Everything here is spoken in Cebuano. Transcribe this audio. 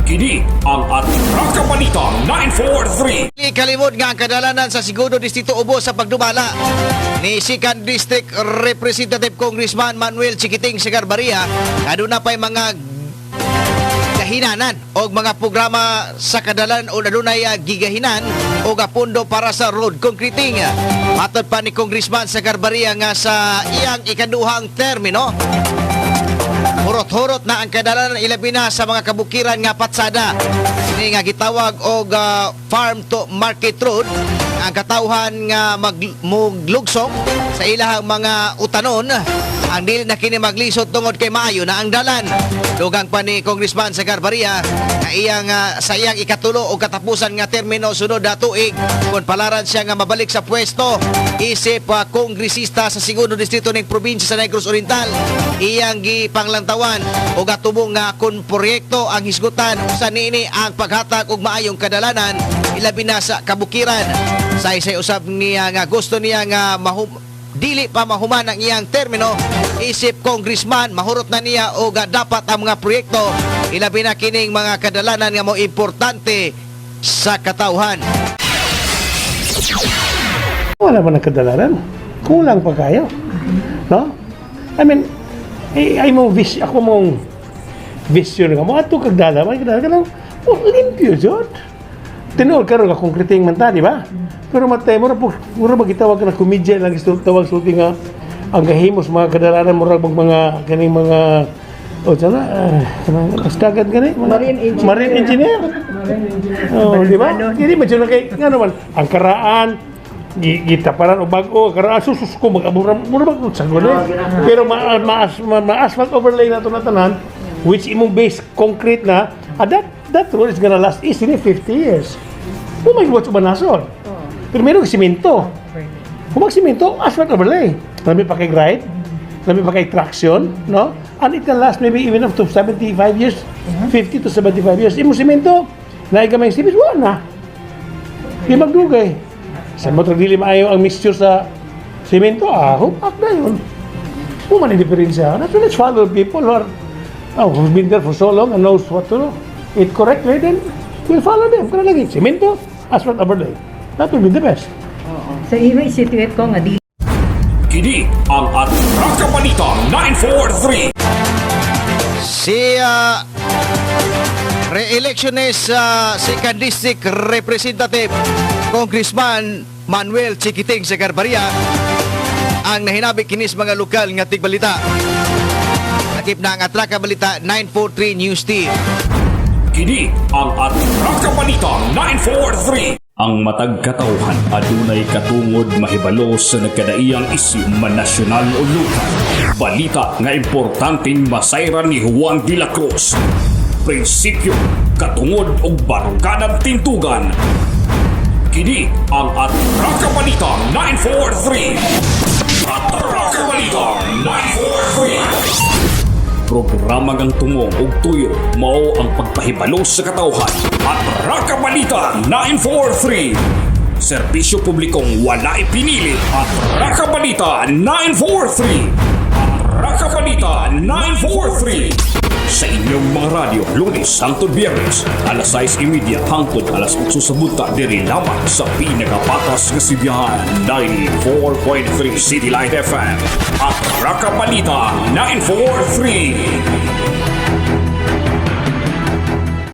Kini ang Atraka Balita 943. Kalimod nga ang kadalanan sa segundo distrito ubos sa pagdumala ni Second District Representative Congressman Manuel Chiquiting Sagarbarria, aduna pa'y mga gahinanan og mga programa sa kadalan o adunay gigahinan og pondo para sa road concreting. Matod pa ni Congressman Sagarbarria nga sa iyang ikaduhang termino, hurot-hurot na ang kadalanan, ilabi na sa mga kabukiran nga patsada. Ini nga gitawag og farm to market road, ang katawhan nga magmuglugsong sa ilahang mga utanon ang dili na kini maglisod tungod kay maayo na ang dalan. Dugang pa ni Congressman Sagarbarria nga iyang sa iyang ikatulo o katapusan nga termino sunod na tuig, kung palaran siya nga mabalik sa pwesto isip kongresista sa segundo distrito ng probinsya sa Negros Oriental, iyang gipanglantawan og atubong nga kun proyekto ang hisgutan usa niini ang paghatag og maayong kadalanan, ilabi na sa kabukiran. Sa isay usab niya nga gusto niya nga dili pa mahuman ang iyang termino isip congressman, mahurot na niya og dapat ang mga proyekto, ilabi na kining mga kadalanan nga mo importante sa katawhan. Wala ba ng kadalanan? Kulang pa kayo. No? I mean, ay mo vis ako mong vision nga mo ato kag dala, may kadala ka lang, oh, limpyo jud. Tinuod karon ka concreting man ta, di ba? Pero matay mo ra po, mura ba gitawag na komedya lang gusto tawag sulti nga ang gahimos mga kadalanan murag mag mga kaning mga o sana kanang dagat gani mga Marine engineer. Marine engineer. Oh, di ba? Hindi man na kay nga naman ang karaan gitaparan og bag-o karaan, susus ko mag-abura mura bag sa gulo. Pero ma asphalt overlay na to na tanan, which imong base concrete na, that road is gonna last easily 50 years. Oh my God, ba nasod? Pero meron simento. Kung magsimento, asphalt overlay. Lami pa kay ride, lami pa kay traction, no? And it can last maybe even up to 75 years, 50 to 75 years. Imo simento, naay gamay sipis, wala na. Di magdugay. Sa mo dili maayo ang mixture sa simento, hupak na yun. Kung man ang diferensya. That's why let's follow people who are, oh, who've been there for so long and knows what to do. It correctly, then we'll follow them. Kaya lagi, simento, asphalt overlay. That will be the best. Sa imo i-situate ko nga di Kini ang Atraka Balita 943. Si re-electionist sa Second District Representative Congressman Manuel Chiquiting Sagarbarria ang nahinabi kinis mga lokal nga tigbalita. Lakip na ang Atraka Balita 943 News Team. Kini ang Atraka Balita 943. Ang matag katawhan adunay katungod mahibalo sa nagkadaiyang isyu man nasyonal o lokal. Balita nga importanteng masayran ni Juan de la Cruz. Prinsipyo, katungod ug baruganan tindugan. Kini ang Atraka Balita 943. Atraka Balita 943. Programa ngang tungong ug tuyo mao ang pagpahibalo sa katawhan. Atraka Balita 943. Serbisyo publikong walay pinili. Atraka Balita 943. Atraka Balita 943. Sa inyong mga radyo, Lunes hangtod Biyernes, alas 6:30 hangtod alas 8 sa buntag, diri lamang sa pinakapatas nga sibihan, 94.3 City Light FM. Atraka Balita 943.